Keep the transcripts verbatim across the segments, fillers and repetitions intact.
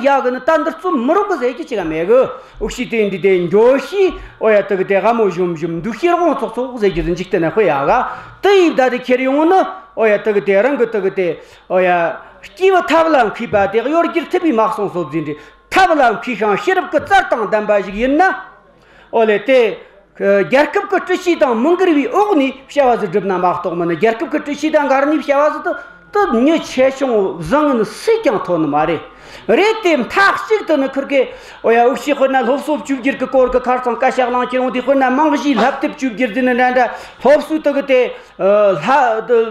ཡ་གི་ནི་ད་འདི་རྩོམ་མི་རུང་གི་ཟེར་རྒྱུ་ཅིག་ག་མེད་གི། འུག་ཤི་དེ་འདི་དེ་འགྱོ་ཤི། ཨོ་ཡ་དེ་གི་དེ་དགའ་མོ་ཞུམ་ཞུམ་འདུག་ཤི་རོང་ཚོགས་ཚོགས་ཟེར་རྒྱུ་ཟིན་འཇིག་རྟེན་ན་དཔེ་ཡ་ག། དེ་ཡིབ་ད་དེ་ཁྱེར་ཡོང་ནི། ཨོ་ཡ་དེ་གི་དེ་རང་གི་དེ་གི་དེ། ཨོ་ཡ། སྐྱེས་བུ་ཐབས་ལ་མཁས་པ་དེ་གཡོ་སྒྱུ་ཐེབས་པའི་མ་གསུངས་སོ་ཟིན་འདྲི། ཐབས་ལ་མཁས་ཤིང་ཤེས་རབ་ཀྱི་རྩལ་དང་ལྡན་པ་ཞིག་ཡིན་ན། ཨོ་ལེ་དེ། རྒྱལ་ཁབ་ཀྱི་སྲིད་ཇུས་དང་མི་འགལ་བའི་འོག་ནས་བྱ་བ་ཟིག་བསྒྲུབ་ན་མ་གཏོགས་མིན་ནི། རྒྱལ་ཁབ་ཀྱི་སྲིད་ཇུས་དང་འགལ་ནས་བྱ་བ་ཟིག་དེ་དེ་མྱི་ཆེ་ཆུང་བཟང་ངན་སུས་ཀྱང་ཐོན་ནི་མ་རེད། རེད་དེ་མཐའ་གཅིག་ཏུ་ནི་ཁིར་གེ། ཨོ་ཡ། འུག་ཤི་དཔེར་ན་སློབ་གསོ་བཅོས་བསྒྱུར་གྱི་སྐོར་གྱི་ཁ་རྩང་སྐད་ཆ་གླེང་ཁྱེར་འོང་དུས། དཔེར་ན་རྨང་གཞིའི་བསླབ་དེབ་བཅོས་བསྒྱུར་ཟེར་ནི་འདྲ་འདྲ། སློབ་གསོའི་དེ་གི་དེ། ལྷ་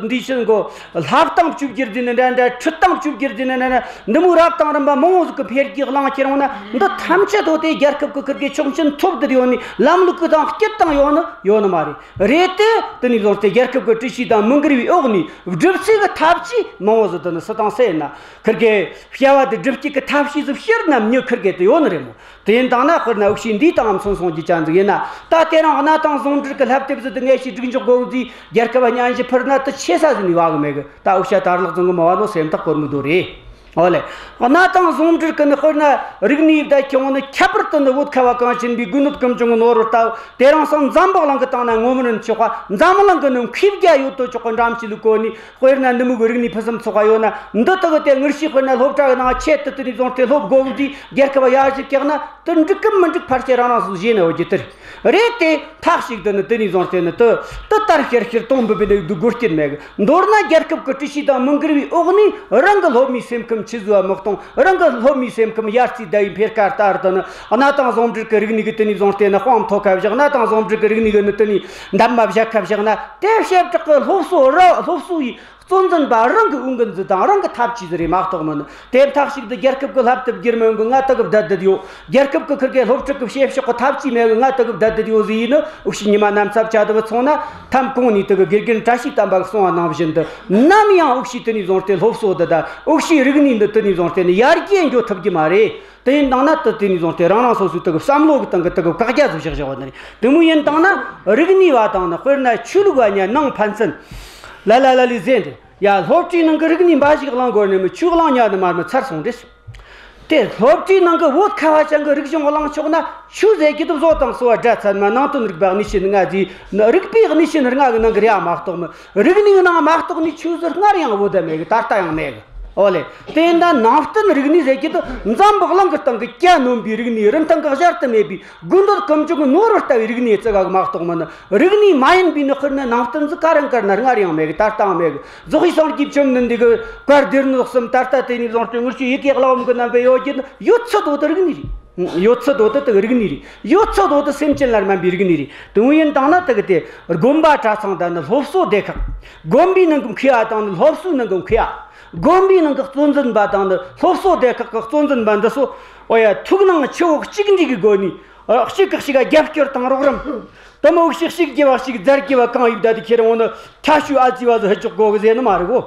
འདི་ཕྱིན་གོ། ལྷ་སྟེང་བཅོས་བསྒྱུར་ཟེར་ནི་འདྲ་འདྲ། ཁྲི་སྟེང་བཅོས་བསྒྱུར་ཟེར་ནི་འདྲ་འདྲ། འདི་མོ་རབ་དང་རིམ་པ་མང་བོ་ཟིག་གི་འཕེལ་རྒྱས་གླེང་ཁྱེར་འོང་ན། འདི་ཐམས་ཅད་དོ་དེ་རྒྱལ་ཁབ་ཀྱི་ཁིར་གེ་ཆོག་མཆན་ཐོབ་བསྡད་ཡོད་ནི། ལམ་ལུགས་ཀྱི་དང་སྐྱིད་དང་ཡོད་ནི་ཡོད་ནི་མ་རེད། རེད་དེ། དེ་ནས་བཟུང་སྟེ་རྒྱལ་ཁབ་ཀྱི་སྲིད་ཇུས་དང་མི་འགལ་བའི་འོག་ནས་སྒྲུབ་བྱེད་ཀྱི་ཐབས་ཇུས་མང་བོ་ཟིག་དེ་ནི་སུ་དང་སུ་ཡིན་ན། ཁིར་གེ་བྱ་བ་དེ་སྒྲུབ་བྱེད་ཀྱི་ཐབས་ཤེས་ཟིག་ཕྱིར་ན་མྱི་ཁིར་གེ་དེ་ཡོད་ནི་རེད་མོ། དེ་ཡིན་དང་ན་དཔེར་ན་འུག་ཤི་འདིའི་སྟེང་མཚོན་སོང་རྒྱུ་ཅན་ཟིག་ཡིན་ན། ད་དེ་རིང་གནའ་དེང་ཟུང་འབྲེལ་གྱི་བསླབ་དེབ་ཟིག་དེ་ངས་ཞིག་སྒྲིག་འཇོག་དགོས་ཟིག། རྒྱལ་ཁབ་སྙན་ཞུ་ཕུལ་ན་དེ་ཆེ་ས་ཟིག་ནས་བ་གི་མེད་གི། ད་འུག་ཤ་དར་ལག་ཚང་གི་མ་བ་ནོ་སེམས་ཐག་གོར་མི་དོ་རེད། ཨོ་ལེ། གནའ་དེང་ཟུང་འབྲེལ་གྱི་ནི་དཔེར་ན་རིག་གནས་ཡིབ་ད་ཁྱེར་འོང་ནི། ཁྱད་པར་དུ་ནི་བོད་ཁ་བ་གངས་ཅན་པའི་དགུན་ནོར་ཀུན་འབྱུང་གི་ནོར་བུ་ལྟ་བུ། དེ་རིང་སང་འཛམ་བུ་གླིང་གི་སྟེང་ན་ངོམ་རིན་ཆོག་པ། འཛམ་གླིང་གི་ནི་མཁས་བརྒྱ་ཡོད་དོ་ཅོག་གི་འགྲམ་ཆུ་ལུག་གོ་ནི། དཔེར་ན་འདི་མོ་གི་རིག་གནས་ཕུན་སུམ་ཚོགས་པ་ཡོད་ན། འདི་དག་གི་དེ་ངེད་ཅག་དཔེར་ན་སློབ་གྲྭ་གི་ནང་ཆེད་དུ་དེ་ནས་བཟུང་སྟེ་སློབ་དགོས་དུས། རྒྱལ་ཁབ་ཡར་ཞུ་བཀྱག་ན་དེ་འགྲིག་གི་མི་འགྲིག་ཕལ་ཆེར་རང་རང་སོ་བཞིན་ནས་འོ་རྒྱུ་དེ་རེད། རེད་དེ་མཐའ་གཅིག་ཏུ་ནི་དེ་ནས་བཟུང་སྟེ་ནི་དེ་དེ་ལྟར་ཤར་ཤར་གཏོང་འབུད་པའི་ནི་སྡུག་སྒོ་སྐྱེད་མེད་གི། མདོར་ན་རྒྱལ་ཁབ་ཀྱི་སྲིད་ཇུས་དང་མི་འགལ་བའི་འོག་ནས་རང་གི་སློབ་མའི་སེམས་ཁམས་ཆུད་ཟོས་པ་མི་གཏོང་། རང་གི་སློབ་མའི་སེམས་ཁམས་ཡར་རྩེ་ཟླ་བའི་འཕེལ་ཁ་ལྟར་དུ་ནི། གནའ་དེང་ཟུང་འབྲེལ་གྱི་རིག་གནས་ཀྱི་དེ་ནས་བཟུང་སྟེ་ནི་དཔངས་མཐོ་ཁ་བཞག། གནའ་དེང་ཟུང་འབྲེལ་གྱི་རིག་གནས་ཀྱི་ནི་དེ་ནས་འདབ་མ་བཞད་ཁ་བཞག་ན། དེ་བྱེ་བྲག་གི་སློབ་གསོ་ར་སློབ་གསོ་ཡི་གཙོ་འཛིན་པ་རང་གི་འོས་འགན་ཟིག་དང་རང་གི་ཐབས་ཇུས་ཟིག་རེད་མ་གཏོགས་མིན། དེ་མཐའ་གཅིག་ཏུ་རྒྱལ་ཁབ་ཀྱི་བསླབ་དེབ་བསྒྱུར་མི་འོས་གི། ང་དེ་གི་བསྡད་བསྡད་ཡོད། རྒྱལ་ཁབ་ཀྱི་ཁིར་གེ་སློབ་ཕྲུག་གི་བྱེད་ཕྱོགས་ཀྱི་ཐབས་ཇུས་མེད་གི། ང་དེ་གི་བསྡད་བསྡད་ཡོད་ཟེར་ཡིན་ནི། འུག་ཤི་ཉི་མ་ནམ་ཚབ་ཆ་དུ་བུད་སོང་ན། ཐམ་གོང་ནས་དེ་གི་དགེ་རྒན་བཀྲ་ཤིས་བསྟན་པ་གིས་གསུངས་པ་ནང་བཞིན་དུ། ནམ་ཡང་འུག་ཤི་དེ་ནས་བཟུང་སྟེ་སློབ་གསོ་འདི་དང་འུག་ཤིའི་རིག་གནས་འདི་དེ་ནས་བཟུང་སྟེ་ནི་ཡར་རྒྱས་འགྱོ་ཐུབ་རྒྱུ་མ་རེད། དེ་ཡིན་དང་ན་དེ་དེ་ནས་བཟུང་སྟེ་རང་རང་སོ་སོའི་དེ་གི་བསམ་བློ་གི་སྟེང་གི་དེ་གི་བཀག་རྒྱ་ཟིག་བཞག་བཞག་པ་ནི་རེད། དེ་མོ་ཡིན་དང་ན་རིག་གནས་པ་དང་ནི། དཔེར་ན་ཆོས་ལུགས་པ་ཉ་ནང་ཕན་ཚུན་ལ་ལ་ལ་ལི་ཟེར་འདི། ཡ། སློབ་གྲྭའི་ནང་གི་རིག་གནས་འབའ་ཞིག་གླེང་དགོས་ནི་མི། ཆོས་གླེང་ཉན་ནི་མ་མི་ཚར་སོང་རེད། དེ་སློབ་གྲྭའི་ནང་གི་བོད་ཁ་བ་ཅན་གྱི་རིག་གཞུང་གླེང་ཆོག་ན། ཆོས་ཟེར་རྒྱུ་དེ་བཟོ་དང་གསོ་བ་སྒྲ་ཚད་མ་ནང་དོན་རིག་པ་གནས་ཆེན་ལྔ་ཟེར། རིག་པའི་གནས་ཆེན་ལྔ་གི་ནང་གི་རེད་ཨ་མ་གཏོགས་མི། རིག་གནས་ནང་མ་གཏོགས་ནི་ཆོས་ཟེར་སྔར་ཡང་བོད་ད་མེད་གི། ད་ལྟ་ཡང་མེད་གི། ཨོ་ལེ། དེ་ཡིན་ན་ནང་བསྟན་རིག་གནས་ཟེར་རྒྱུ་དེ་འཛམ་བུ་གླིང་གི་སྟེང་གི་གྱ་ནོམ་པའི་རིག་གནས། རིན་ཐང་གི་གཞལ་དུ་མེད་པའི་དགོས་འདོད་ཀུན་འབྱུང་གི་ནོར་བུ་ལྟ་བུའི་རིག་གནས་ཙི་ག་གི་མ་གཏོགས་མིན། རིག་གནས་མ་ཡིན་པའི་ནི་དཔེར་ན་ནང་བསྟན་ཟིག་ག་རང་གར་ན་སྔར་ཡང་མེད་གི། ད་ལྟའང་མེད་གི། རྫོགས་པའི་སངས་རྒྱས་བཅོམ་ལྡན་འདས་ཀྱི་བཀའ་སྡེ་སྣོད་གསུམ་ད་ལྟ་དེ་ནས་བཟུང་སྟེ་ངེད་ཅག་ཡི་གེ་གླེགས་བམ་གྱི་རྣམ་པས་ཡོད་རྒྱུ་ནི། ཡོད་ཚད་དོ་དེ་རིག་གནས་རེད། ཡོད་ཚད་དོ་དེ་དེ་རིག་གནས་རེད། ཡོད་ཚད་དོ་དེ་སེམས་ཅན་ལ་སྨན་པའི་རིག་གནས་རེད། དེ་མོ་ཡིན་དང་ན་དེ་གི་དེ་དགོན་པ་གྲྭ་ཚང་དང་ནི་སློབ་གསོ་སྡེ་ཁག། དགོན་པའི་ནང་གི་མཁས་པ་དང་ནི་སློབ་གསོའི་ནང་གི་མཁས་པ། དགོན་པའི་ནང་གི་གཙོ་འཛིན་པ་དང་ནི་སློབ་གསོ་སྡེ་ཁག་གི་གཙོ་འཛིན་པ་འདི་ཚོ། ཨོ་ཡ། ཐུགས་སྣང་ཆུ་བོ་གཅིག་འདྲེས་ཀྱི་སྒོ་ནས། ཨ། གཅིག་གིས་གཅིག་ག་རྒྱབ་སྐྱོར་དང་རོགས་རམ། དེ་མོ་གཅིག་གཅིག་རྒྱབ་བ་གཅིག་རྫར་རྒྱབ་བ་གང་ཡིན་ད་དེ་ཁྱེར་འོང་ནི། ཁྲ་ཤུ་ཨ་ཙི་བ་ཟིག་ཧི་ཅོག་གོ་གི་ཟེར་ནི་མ་རེད་གོ།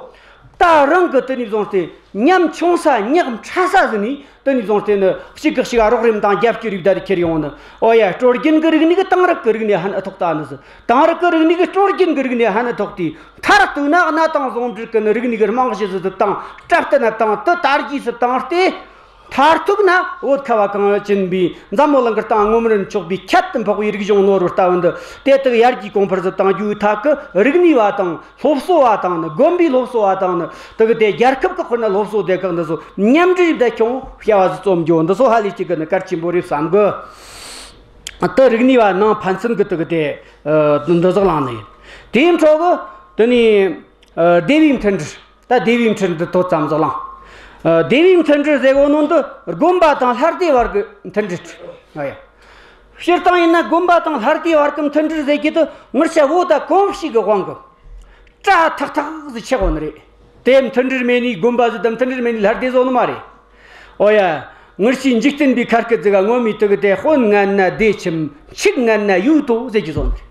ད་རང་གི་དེ་ནས་བཟུང་སྟེ་ཉམ་ཆུང་ས་ཉག་ཕྲ་ས་ཟིག་ནས་དེ་ནས་བཟུང་སྟེ་ནི་གཅིག་གིས་གཅིག་ག་རོགས་རམ་དང་རྒྱབ་སྐྱོར་ཡིན་ད་དེ་ཁྱེར་ཡོང་ནི། ཨོ་ཡ། སྲོལ་རྒྱུན་གི་རིག་གནས་གི་དེང་རབས་གི་རིག་གནས་ཧན་ཨ་ཐོག་ད་ནི་ཟིག། དེང་རབས་གི་རིག་གནས་གི་སྲོལ་རྒྱུན་གི་རིག་གནས་ཧན་ཨ་ཐོག་དེ། མཐར་གཏུགས་ན་གནའ་དེང་ཟུང་འབྲེལ་གི་ནི་རིག་གནས་གི་རྨང་གཞི་ཟིག་དེ་དང་། གྲབས་གཏན་ན་བཏང་། དེ་དར་རྒྱས་སུ་བཏང་སྟེ། མཐར་ཐུག་ན་བོད་ཁ་བ་གངས་ཅན་པའི་འཛམ་བུ་གླིང་གི་སྟེང་ངོམ་རིན་ཆོག་པའི་ཁྱད་དུ་འཕགས་པའི་རིག་གཞུང་ནོར་བུ་ལྟ་བུ་འདི་དེ་དག་ཡར་རྒྱས་གོང་འཕེལ་ཟིག་གཏང་རྒྱུའི་ཐད་ཀྱི་རིག་གནས་པ་དང་སློབ་གསོ་བ་དང་ནི། དགོན་པའི་སློབ་གསོ་བ་དང་ནི། དེ་གི་དེ་རྒྱལ་ཁབ་ཀྱི་ཁོ་ན་སློབ་གསོ་སྡེ་ཁག་འདི་ཚོ་མཉམ་འབྲེལ་ཡིན་ད་ཁྱོང་བྱ་བ་ཟིག་རྩོམ་རྒྱུ་འདི་ཚོ་ཧ་ལས་ཅིག་གི་ནི་གལ་ཆེན་པོ་རེད་བསམ་གི། དེ་རིག་གནས་པ་ནང་ཕན་ཚུན་གི་དེ་གི་དེ་འདི་ཟིག་བླངས་ནི་ཡིན། དེའི་འཕྲོ་གི་དེ་ནས་སྡེ་བའི་མཐུན་སྒྲིལ། ད་སྡེ་བའི་མཐུན་སྒྲིལ་དོ་ཙམ་ཟིག་བླངས། ཨ། སྡེ་བའི་མཐུན་སྒྲིལ་ཟེར་གོ་ནོ་འདི་དགོན་པ་དང་ལྷ་སྡེ་བར་གྱི་མཐུན་སྒྲིལ་རེད། ཨ་ཡ། སྤྱིར་བཏང་ཡིན་ན་དགོན་པ་དང་ལྷ་སྡེ་བར་གྱི་མཐུན་སྒྲིལ་ཟེར་རྒྱུ་དེ་ངེད་ཅག་བོད་ད་གོམས་གཤིས་ཀྱི་དབང་གིས་དྲག་ཐག་ཐག་ཟིག་ཆགས་ཡོད་ནི་རེད། དེ་མཐུན་སྒྲིལ་མེད་ནི་དགོན་པ་ཟིག་དང་མཐུན་སྒྲིལ་མེད་ནི་ལྷ་སྡེ་ཟིག་ཡོད་ནི་མ་རེད། ཨོ་ཡ། ངེད་ཅག་འཇིག་རྟེན་པའི་ཁ་སྐད་ཟིག་ག་ངོ་མའི་དེ་གི་དེ་དཔོན་ངན་ན་སྡེ་ཁྱིམ། ཕྱུག་ངན་ན་ཡུལ་དོ་ཟེར་རྒྱུ་ཟིག་ཡོད་ནི་རེད།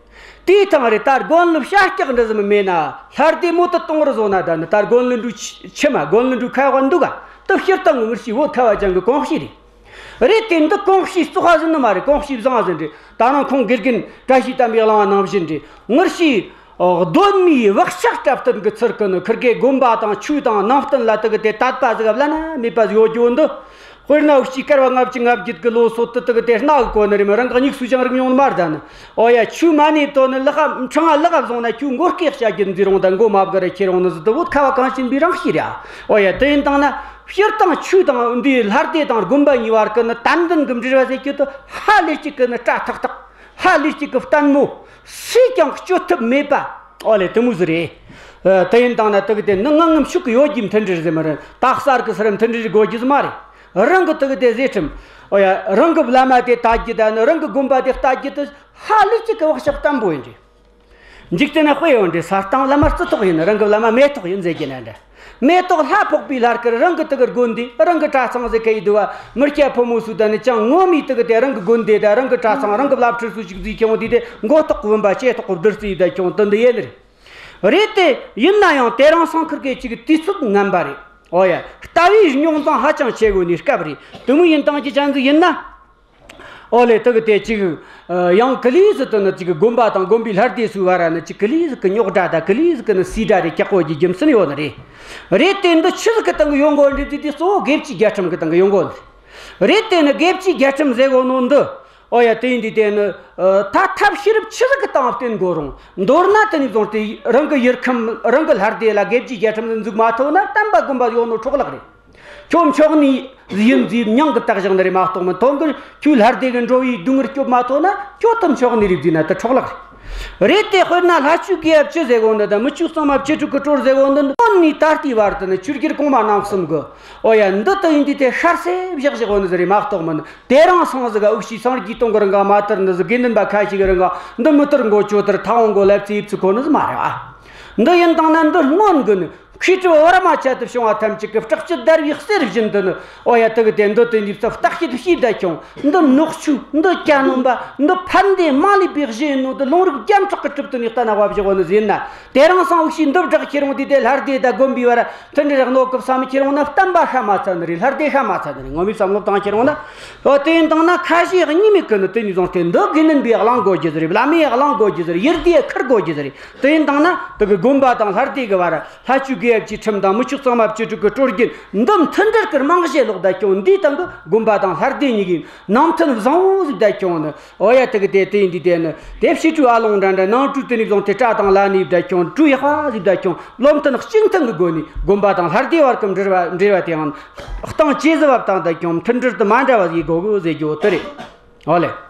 དེའི་སྟེང་རེད། ད་དགོན་ལུ་ཤ་སྐྱག་འདྲ་ཟིག་མེད་ན་ལྷ་སྡེ་མོ་དེ་གཏོང་རུ་བཟོ་ན། ད་ནི་ད་དགོན་ལུ་འགྲོ་ཆི་མ་དགོན་ལུ་འགྲོ་ཁ་བ་འདུག་ག། དེ་སྤྱིར་བཏང་གི་ངེད་ཅག་བོད་ཁ་བ་ཅན་གི་གོམས་གཤིས་རེད། རེད་དེ་འདི་གོམས་གཤིས་བཙོག་པ་ཟིག་ནི་མ་རེད། གོམས་གཤིས་བཟང་བ་ཟིག་རེད། ད་རུང་ཁོང་དགེ་རྒན་བཀྲ་ཤིས་བསྟན་པས་གླེང་བ་ནང་བཞིན་རེད། ངེད་ཅག་གདོད་མའི་བག་ཆགས་སྲ་བརྟན་གི་ཚུལ་གི་ནི་ཁིར་གེ་དགོན་པ་དང་ཆོས་དང་ནང་བསྟན་ལ་དེ་གི་དེ་དད་པ་ཟིག་བླ་ན་མེད་པ་ཟིག་ཡོད་རྒྱུ་འདི། དཔེར་ན་འུ་ཅག་སྐར་བ་ལྔ་བཅུ་ང་བརྒྱད་གི་ལོ་སོ་དུ་དག་དེ་སྣ་གི་གོ་ནི་རེད་མོ། རང་གི་སྙིགས་སུ་བྱང་རིག་མྱོང་ནི་མ་རེད་ད་ནི། ཨོ་ཡ། ཆུ་མ་ནི་དོ་ནི་ལག་ཁ་ཕྲེང་བ་ལག་ཁ་བཟུང་ན་ཁྱོད་མགོ་སྐེ་བྱ་རྒྱུ་འཛི་རུང་ད་མགོ་མ་བགར་ཁྱེར་འོང་ནི་ཟིག་དུ་བོ་ཁ་བ་གངས་ཅན་པའི་རང་གཤིས་རེད། ཨོ་ཡ། དེ་ཡིན་དང་ན་སྤྱིར་བཏང་ཆོས་དང་འདིའི་ལྷ་སྡེ་དང་དགོན་པ་གཉིས་བར་གི་ནི་དད་འདུན་གི་འབྲེལ་བ་ཟེར་རྒྱུ་དུ་ཧ་ལས་ཅིག་གི་ནི་སྐྲ་ཐག་ཐག་ཧ་ལས་ཅིག་གི་ལྟད་མོ། སུས་ཀྱང་སྤྱོད་ཐུབ་མེད་པ། ཨོ་ལེ། དེ་མོ་ཟིག་རེད། ཨ། དེ་ཡིན་དང་ན་དག་དེ་ནི་ངང་ངམ་ཤུགས་ཀྱི་ཡོད་རྒྱུའི་མཐུན་སྒྲིལ་ཟེར་མི་རེད། ད་གསར་གི་སར་མཐུན་སྒྲིལ་དགོས་རྒྱུ་ཟིག་མ་རེད། རང་གི་དག་དེ་ཟེར་ཁྲིམས། ཨོ་ཡ། རང་གི་བླ་མ་དེ་ལྟ་རྒྱུ་ད་ནི་རང་གི་དགོན་པ་དེ་ལྟ་རྒྱུ་དེ་ཧ་ལས་ཅིག་གི་བག་ཆགས་བརྟན་པོ་ཡིན་རེད། འཇིག་རྟེན་ན་དཔེ་ཡོད་འདྲ། ས་སྟེང་བླ་མ་རྩི་ཏོག་ཡིན། རང་གི་བླ་མ་མེ་ཏོག་ཡིན་ཟེར་རྒྱུ་ན་འདྲ། མེ་ཏོག་ལྷ་ཕོག་པའི་ལྷར་ཀར་རང་གི་དག་གི་དགོན་སྡེ་རང་གི་གྲྭ་ཚང་ཟེར་ཁ་ཡི་དུ་བ་མི་སྐྱ་ཕོ་མོ་སུ་ད་ནི་ཅང་ངོ་མའི་དག་གི་དེ་རང་གི་དགོན་སྡེ་ད་རང་གི་གྲྭ་ཚང་རང་གི་བླ་སྤྲུལ་སུ་ཞིག་ཟིག་ཁྱེར་འོང་དུས་དེ་མགོ་ཐོག་གི་བུམ་པ་ལྕེ་ཐོག་གི་བདུད་རྩི་ཡི་ད་ཁྱེར་འོང་དུ་འདི་ཡེ་ནི་རེད། རེད་དེ། ཡིན་ན་ཡང་དེ་རིང་སང་ཁུར་གེ་ཅིག་དུས་ཚོད་ངན་པ་རེད། ཨོ་ཡ། ལྟ་བའི་རྙོག་འཛིང་ཧ་ཅང་ཆེ་གོ་ནི་སྐབས་རེད། དེ་མོ་ཡིན་དང་ཅི་ཅང་ཟིག་ཡིན་ན། ཨོ་ལེ། དག་དེ་ཅིག་ཨ། ཡང་ཀི་ལི་ཟིག་དུ་ནི་ཅིག་དགོན་པ་དང་དགོན་པའི་ལྷ་སྡེ་སུའི་བར་ནི་ཅིག་ཀི་ལི་ཟིག་གི་རྙོག་དྲ་དང་ཀི་ལི་ཟིག་གི་ནི་སི་དྲ་རེ་ཀྱག་གོ་གི་རྒྱུ་མཚན་ཡོད་ནི་རེད། རེད་དེ། འདི་ཆི་ཟིག་གི་སྟེང་གི་ཡོང་གོ་འདྲི་དུས་དེ་གཙོ་བོ་དགེ་བཅུའི་རྒྱལ་ཁྲིམས་གི་སྟེང་གི་ཡོང་གོ་ནི་རེད། རེད་དེ་ནི་དགེ་བཅུའི་རྒྱལ་ཁྲིམས་ཟེར་གོ་ནོ་འདི། ཨོ་ཡ། དེ་ཡིན་དུས་དེ་ནི་ཨ། ད་ཐབས་ཤེས་རབ་ཆི་ཟིག་གི་སྟེང་བསྟེན་དགོ་རུང་མདོར་ན་དེ་ནས་བཟུང་སྟེ་རང་གི་ཡུལ་ཁམས་རང་གི་ལྷ་སྡེ་ལ་དགེ་བཅུའི་རྒྱལ་ཁྲིམས་འཛུགས་མ་ཐུབ་ན་བསྟན་པ་དགོན་པ་ཡོད་ནོ་འཕྲོ་བརླག་རེད། ཁྱོད་མཆོག་ནི་ཡིན་ཟེར་མྱིང་གི་བཏགས་བཞག་ནི་རེད་མ་གཏོགས་མིན། དོན་གི་ཁྱོད་ལྷ་སྡེ་གི་འགྲོ་བའི་སྡུག་བསྔལ་སྐྱོབ་མ་ཐུབ་ན་ཁྱོད་དེ་མཆོག་ནི་རེད་ཟེར་ན་དེ་འཕྲོ་བརླག་རེད། རེད་དེ། དཔེར་ན་ལྷ་ཆོས་དགེ་བ་བཅུ་ཟེར་གོ་ནི་དང་མི་ཆོས་གཙང་མ་བཅུ་དྲུག་གི་སྲོལ་ཟེར་གོ་ནི་འདི་ནི་ད་ལྟའི་བར་དུ་ནི་ཆོས་རྒྱལ་གོང་མ་རྣམ་གསུམ་གི། ཨོ་ཡ། འདི་དེ་ཡིན་དུས་དེ་ཤར་སེ་བཞག་བཞག་གོ་ནི་ཟིག་རེད་མ་གཏོགས་མིན། དེ་རིང་སང་ཟིག་ག་འུ་ཅག་སངས་རྒྱས་སྟོང་གི་རིང་ག་མ་དར་ནི་ཟིག་དགེ་འདུན་པ་ཁ་ཤས་ཀྱི་རིང་ག་འདི་མི་དར་མགོ་ཅོ་དར་ཐ་འོང་གོ་ལབ་ཙེ་ཡིབ་ཚུགས་གོ་ནི་ཟིག་མ་རེད་བ། འདི་ཡིན་དང་ན་འདི་སྔོན་གི་ནི་མཁས་གྲུབ་བར་མ་ཆད་དུ་བྱུང་བ་ཐམས་ཅད་ཀྱི་སྲོག་གཅོད་བརྡར་བའི་གསེར་བཞིན་དུ་ནི། ཨོ་ཡ། དེ་གི་དེ་འདི་དེ་འདི་ཚོ་བརྟག་དཔྱད་བྱས་བསྡད་ཀྱང་འདི་ནོག་ཆུ་འདི་གྱ་ནོམ་པ་འདི་ཕན་བདེ་མ་ལུས་པའི་གཞི་ཡིན་ནོ་འདི་ལུང་རིགས་བརྒྱ་ཕྲག་གི་གྲུབ་དོན་ཡག་ལྟ་ན་བབ་བཞག་གོ་ནི་ཟིག་ཡིན་ན། དེ་རིང་སང་འུ་ཅག་འདི་བསྒྲགས་ཁྱེར་འོང་དུས་དེ་ལྷ་སྡེ་དང་དགོན་པའི་བར་མཐུན་སྒྲིལ་རག་ནོ་གི་བསམ་ཁྱེར་འོང་ན་བསྟན་པ་ཤ་མ་ཚ་ནི་རེད། ལྷ་སྡེ་ཤ་མ་ཚ་ནི་རེད། ངོ་མའི་བསམ་བློ་བཏང་ཁྱེར་འོང་ན། འོ་དེ་ཡིན་དང་ན་ཁ་ཞེ་གཉིས་མེད་གི་ནི་དེ་ནས་བཟུང་སྟེ་འདི་དགེ་འདུན་པས་གླེང་དགོས་རྒྱུ་ཟིག་རེད། བླ་མས་གླེང་དགོས་རྒྱུ་ཟིག་རེད། ཡུལ་སྡེས་ཁུར་དགོས་རྒྱུ་ཟིག་རེད། དེ་ཡིན་དང་ན་དེ་གི་དགོན་པ་དང་ལྷ་སྡེ་གི་བར་ལྷ་ཆོས་དགེ་བཅུའི་ཁྲིམས་དང་མི་ཆོས་གཙང་མ་བཅུ་དྲུག་གི་སྲོལ་རྒྱུན་འདི་མཐུན་སྒྲིལ་གི་རྨང་གཞི་ལོག་བསྡད་ཀྱང་འདིའི་སྟེང་གི་དགོན་པ་དང་ལྷ་སྡེ་གཉིས་ཀྱི་ནང་མཐུན་བཟང་བོ་ཟིག་བསྡད་ཀྱང་ནི། ཨོ་ཡ། དེ་གི་དེ་དེ་ཡིན་དུས་དེ་ནི་དེ་ཕྱི་གྲོས་ཨ་ལོང་འདྲ་འདྲ། ནང་གྲོས་དེ་ནས་བཟུང་སྟེ་གྲྭ་དང་བླ་ནས་བསྡད་ཀྱང་གྲོས་ཡག་པ་ཟིག་བསྡད་ཀྱང་བློ་མཐུན་གཅིག་མཐུན་གི་སྒོ་ནས་དགོན་པ་དང་ལྷ་སྡེ་བར་གི་འབྲེལ་བ་འབྲེལ་བ་དེའང་གཏིང་ཇེ་ཟབ་བཏང་བསྡད་ཀྱང་མཐུན་སྒྲིལ་དུ་མ་འདྲ་བ་ཟིག་དགོས་གི་ཟེར་རྒྱུ་དེ་རེད། ཨོ་ལེ།